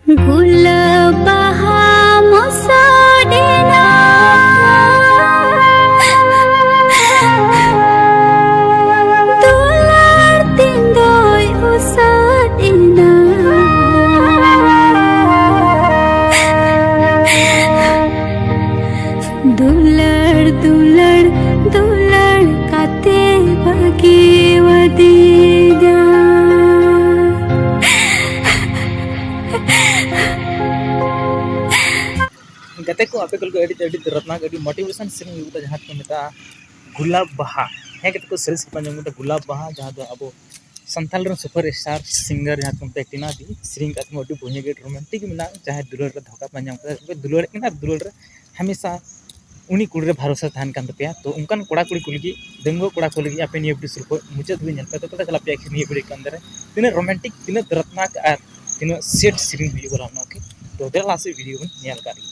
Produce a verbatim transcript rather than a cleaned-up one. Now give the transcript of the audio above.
ᱜᱩᱞᱟᱹᱵ ᱵᱟᱦᱟ ᱢᱚᱥᱚᱰᱮᱱᱟ, ᱫᱩᱞᱟᱹᱲ ᱛᱤᱧ ᱫᱚᱭ ᱚᱥᱚᱰᱮᱱᱟ᱾ ᱫᱩᱞᱟᱹᱲ ᱫᱩᱞᱟᱹᱲ ᱫᱩᱞᱟᱹᱲ ᱠᱟᱛᱮ ᱵᱟᱹᱜᱤᱣᱟᱫᱤᱧᱟ᱾ ᱜᱟᱛᱮ ᱠᱚ, ᱟᱯᱮ ᱠᱚ ᱞᱟᱹᱜᱤᱫ ᱟᱹᱰᱤ, ᱟᱹᱰᱤ ᱫᱚᱨᱫᱽᱱᱟᱠ, ᱟᱹᱰᱤ motivation ᱥᱮᱨᱮᱧ ᱦᱩᱭᱩᱜ ᱠᱟᱱᱟ, ᱡᱟᱦᱟᱸ ᱫᱚᱠᱚ ᱢᱮᱛᱟᱜᱼᱟ ᱜᱩᱞᱟᱵ ᱵᱟᱦᱟ᱾ ᱦᱮᱸ ᱜᱟᱛᱮ ᱠᱚ, ᱥᱟᱹᱨᱤ ᱥᱟᱯᱟᱧ ᱟᱸᱡᱚᱢ ᱠᱮᱫᱟ, ᱜᱩᱞᱟᱵ ᱵᱟᱦᱟ, ᱡᱟᱦᱟᱸ ᱫᱚ ᱟᱵᱚ ᱥᱟᱱᱛᱟᱲ ᱨᱮᱱ super star singer ᱡᱟᱦᱟᱸ ᱠᱚ ᱢᱮᱛᱟᱭ ᱴᱤᱱᱟ ᱫᱤ, ᱥᱮᱨᱮᱧ ᱠᱟᱜ ᱛᱟᱵᱚᱱᱟ, ᱟᱹᱰᱤ ᱵᱚᱲᱦᱤᱭᱟᱹ ᱜᱮ romantic ᱢᱮᱱᱟᱜᱼᱟ, ᱡᱟᱦᱟᱸᱭ ᱫᱩᱞᱟᱹᱲ ᱨᱮ ᱫᱷᱳᱠᱟ ᱵᱟᱭ ᱧᱟᱢ ᱠᱟᱫᱟ, ᱛᱚᱵᱮ ᱫᱩᱞᱟᱹᱲᱮᱫ ᱠᱟᱱᱟ ᱟᱨ ᱫᱩᱞᱟᱹᱲ ᱨᱮ ᱦᱟᱢᱮᱥᱟ ᱩᱱᱤ ᱠᱩᱲᱤ ᱨᱮ ᱵᱷᱟᱨᱚᱥᱟ ᱛᱟᱦᱮᱱ ᱠᱟᱱ ᱛᱟᱯᱮᱭᱟ᱾ ᱛᱚ ᱚᱱᱠᱟᱱ ᱠᱚᱲᱟ ᱠᱩᱲᱤ ᱠᱚ ᱞᱟᱹᱜᱤᱫ, ᱰᱟᱺᱜᱩᱣᱟᱹ ᱠᱚᱲᱟ ᱠᱚ ᱞᱟᱹᱜᱤᱫ ᱟᱯᱮ ᱱᱤᱭᱟᱹ video ᱥᱩᱨ ᱠᱷᱚᱱ ᱢᱩᱪᱟᱹᱫ ᱫᱷᱟᱹᱵᱤᱡ ᱧᱮᱞ ᱯᱮ, ᱛᱚᱵᱮ ᱛᱚ ᱪᱟᱞᱟᱜ ᱯᱮᱭᱟ ᱟᱹᱠᱷᱤᱨ ᱱᱤᱭᱟᱹ video ᱠᱟᱱ ᱫᱟᱨᱮ ᱛᱤᱱᱟᱹᱜ romantic, ᱛᱤᱱᱟᱹᱜ ᱫᱚᱨᱫᱽᱱᱟᱠ ᱟᱨ ᱛᱤᱱᱟᱹᱜ sad ᱥᱮᱨᱮᱧ ᱦᱩᱭᱩᱜ ᱠᱟᱱᱟ ᱚᱱᱟ ᱠᱤ᱾ ᱛᱚ ᱫᱮᱞᱟ ᱞᱟᱦᱟ ᱥᱮᱫ video ᱵᱚᱱ ᱧᱮᱞ ᱠᱟᱜ ᱞᱮᱜᱮ᱾